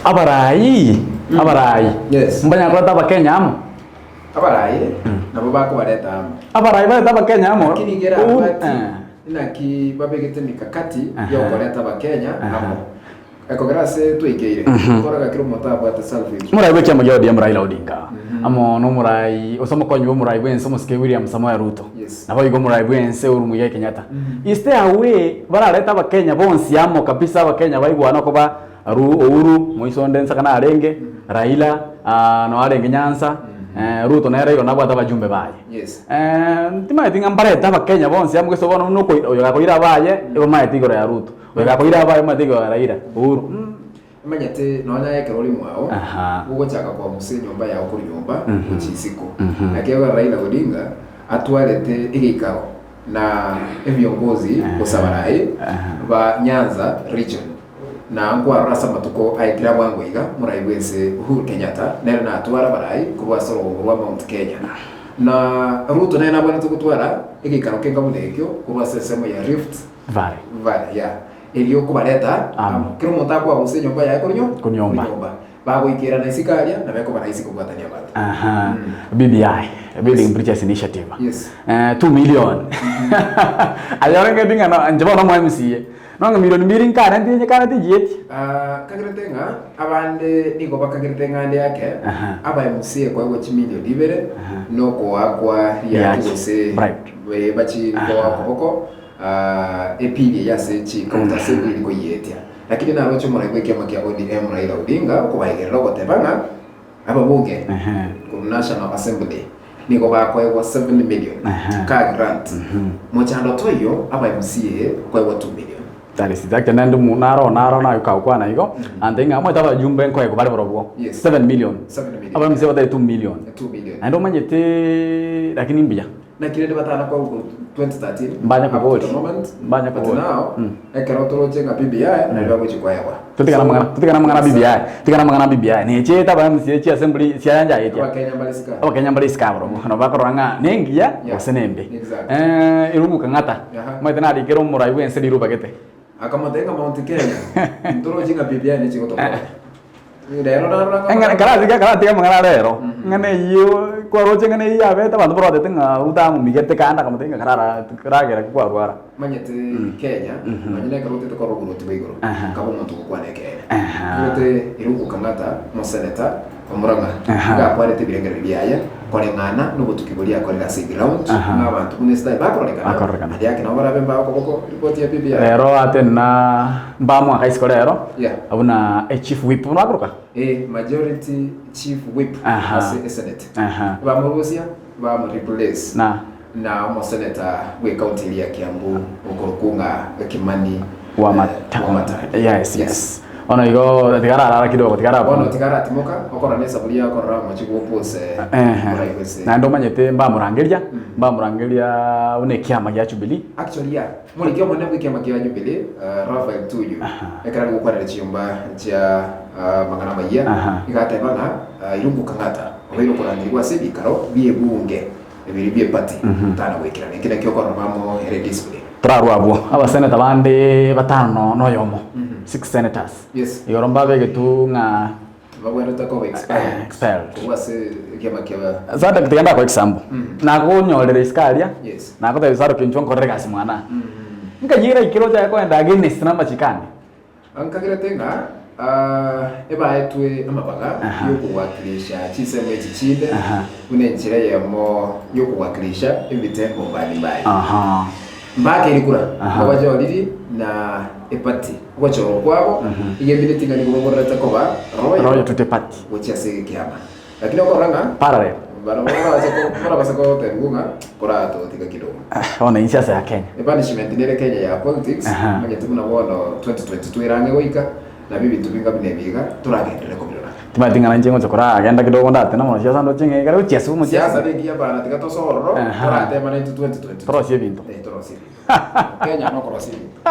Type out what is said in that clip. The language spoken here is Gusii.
Abarai, abarai, Yes. mbanyare koreta abakenya amo? Abarai nabo bakobareta amo. Abarai barete abakenya amo? Lakini kera Uhuru- abwati eh. inaki babegete mikakati Aha. yokoreta abakenya Aha. amo. Ekogera ase twaikeire, nkoraga kera omonto abwate self interest. Omorai bw'ekiama kia ODM Raila Odinga amo nomorai gose omokonyi bw'omorai bw'ense omosike William Samoei Ruto Yes. naboigo omorai bw'ense Uhuru Muigai Kenyatta. Is there a way bararete abakenya bonsi amo kabisa abakenya baigwane okoba Ru Uhuru moiso onde nsa kana arenge, Raila noo arenge Nyanza, Ruto nere igo nabwate abajumbe baye. Yes. Timanyeti ng'a mbarete abakenya bonsi amo gose bono buna okoi oyo gakoira abaye, ebamaete igoro ya Ruto. Oyo gakoira abaye omanyete igoro ya Raila, Uhuru. Omanyete nonya ekero ore mwao, Aha. gogochaka koamusa enyomba yao korwa nyomba gochia isiko. Naki ekero Raila Odinga atwarete egeikaro na ebiongozi gose abarai ba Nyanza region, na nkwarora ase amatuko aetire abwango iga, morai bw'ense Uhuru Kenyatta nere natware abarai korwa ase orogongo rwa Mount Kenya. Na Ruto nere nabwenerete gotwara egeikaro kenga buna ekio korwa ase ensemo ya Rift Valley. Valley, yeah. Erio kobareta Amo. amo. Kera omonto akoagusa enyomba yaye korwa nyo- Korwa nyomba. nyomba. Bagoikerana isiko aria, nabo ekoba rahisi kobwatania abanto. Aha. BBI, Building Bridges Initiative. Yes. Eh, 2 million. Aye orengeti ng'a no- inche bono omo MCA. Nonye milioni mbiri nkare ntinye kare tinchieti. Ah, kagerete ng'a abande nigo bakagerete ng'a ande ake Aha. aba MCA koegwa chimilioni ibere nokoakwa riaki Riaki, gose bribe. eh, bachi koa okoboko ah, epili eye ase chikaunti ase ebiri koyietia. Lakini naroche omorai bw'ekiama kia ODM Raila Odinga okobaigerera ogoteba ng'a ababunge korwa National Assembly nigo bakoegwa 7 million ka grant, mochando toiyo aba MCA okoegwa 2 million. That is exactly naende omo naro naro naye okagokwana igo ante ng'a omanyete abajumbe nkoegwa bare barobwo Yes. 7 million 7 million. aba MCA batari 2 million 2 million. naende omanyete lakini mbuya. Naki rende batana koigwa 2013 Mbanya up to kobori. the moment, Mbanya but kobori. now Mm. ekero toroche ng'a BBI nari bagochi koegwa. Totigane So, amang'ana totigane amang'ana a BBI tigana amang'ana a BBI nechete aba MCA chi assembly chiayanja etia Abakenya mbare isiko. abakenya mbare isiko abarobwo nabo bakorora ng'a nengiya Yeah. gose nembe Exactly. Eh, Irungu Kang'ata Aha. omanyete narikere omorai bwense riruba gete Akamotebia ng'a Mount Kenya ntorochi ng'a BBI nechi gotokonya. Rero narora ng'a Eng'ana karatiga karatiga amang'ana arero, eng'ana eyio kwaroche eng'ana eyio yabete abanto barotete ng'a Ruto amomigete kande akamotebia ng'a karara karagera ki kwarwara. Manyete Kenya, nonye na ekero otete korora oborwoti bwa igoro, Aha. kaba omonto ogokwana ekeene. Aha. Ote Irungu Kang'ata, omoseneta o Murang'a, Aha. nigo akwarete ebirengererio biaye koreng'ana nobotuki boria akorire ase eground, Aha. ng'a abanto buna esitari bakororekana, Bakororekana. aria ake nabo barabe mbae okoboko, ripoti ya BBI. Rero ate na mbamoaka isiko rero, Yeah. buna echief whip buna bakoroka? Eh, majority chief whip Aha. ase esenate. Aha. Bamorusia, bamoreplace Na. na omoseneta bw'ecounty eria ya Kiambu okorokwa ng'a Kimani Wamata. eh, Wamatangi. Yes, yes. Bono igo tiga ararara kidogo, tiga Bono arabuna. tiga aratimoka, okorora nesaburi yaye okorora omochie bw'opose Ehe. omorai bw'ense. Naende omanyete mbamorangeria, mbamorangeria buna ekiama gia Jubilee. Actually yeah, Omoriki omonene bw'ekiama kia Jubilee, Raphael Tuju, ekero are gokwanera chinyomba chia amang'ana amayia, nigo ateba ng'a Irungu Kang'ata obeire okorangerigwa ase ebikaro bi'ebunge ebiria bi'eparty tana goikerana. Eki nakio okorora bamohere discipline. Torarue abwo abaseneta bande batano na oyomo, six senators, Yes. igoro mbabegetwe ng'a Babwenerete koba expelled Expelled. korwa ase ekiama kia Sadok tiga ndakoe example. Nakonyorera isiko aria, Yes. nagotebia Sadok inchuo nkorere egasi mwana. Nkayia eraikire ochake koenda against na amachiko ane. Nkagerete ng'a ah, ebaetwe amabaga Aha. yokowakilisha chinsemo echi chinde Aha. buna enchera eyemo yokowakilisha ebitengo mbali mbali. Aha. Mbake rikura Aha. obachoriri na eparty ogochorwa kwabo igemineti ng'a nigo baborerete koba Royal royal to the party. gochia ase egekiama. Lakini okorora ng'a Parallel. barabwo barabase ko- barabase gotebiwa ng'a koratotiga kidogo. Ah, Bono inse ase ya Kenya. Epunishment nere Kenya ya politics Aha. omanyete buna bono 2022 erange goika nabo ebinto binga buna ebi iga toragenderere kobirora. Timanyeti ng'a nainche ngocha koragenda kidogo ndate na omosiasa ndoche ng'a ekero gochia ase Siasa omochiasa. nengiya bana tiga tosoe ororo Aha. toratema naintwe 2022. Torosie ebinto. Eh, torosie ebinto. Kenya nokorosia ebinto.